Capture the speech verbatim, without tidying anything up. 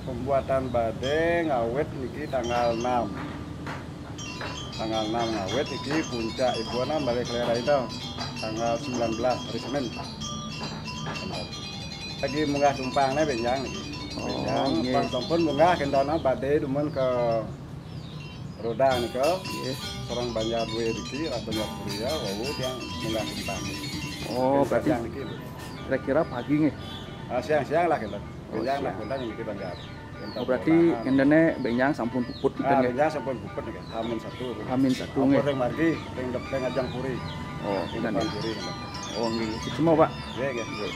Pembuatan badé ngawit niki tanggal enam. Tanggal enam ngawit niki, puncak ibu ana balik kelera itu tanggal sembilan belas hari Senin. Lagi munggah tumpangnya benjang niki. Oh, benjang, nggih. Pang sampun munggah kendana badé dumun ke Roda nika. Nggih. Sareng Banjar Dua niki, Banjar Puri ya, wau tiang munggah tumpang. Oh, berarti siang niki lho. Kira-kira pagi nggih? Ah, siang-siang lah kita. Oh, siang lah kita niki Banjar. Oh, berarti kendane benjang sampun puput kita nggih? Ah, benjang sampun puput niki. Hamin satu. Hamin satu nggih. Ring margi, ring dep-, ring ajeng puri. Oh, ring depan puri. Oh, nggih. Sip semua, Pak. Nggih, nggih.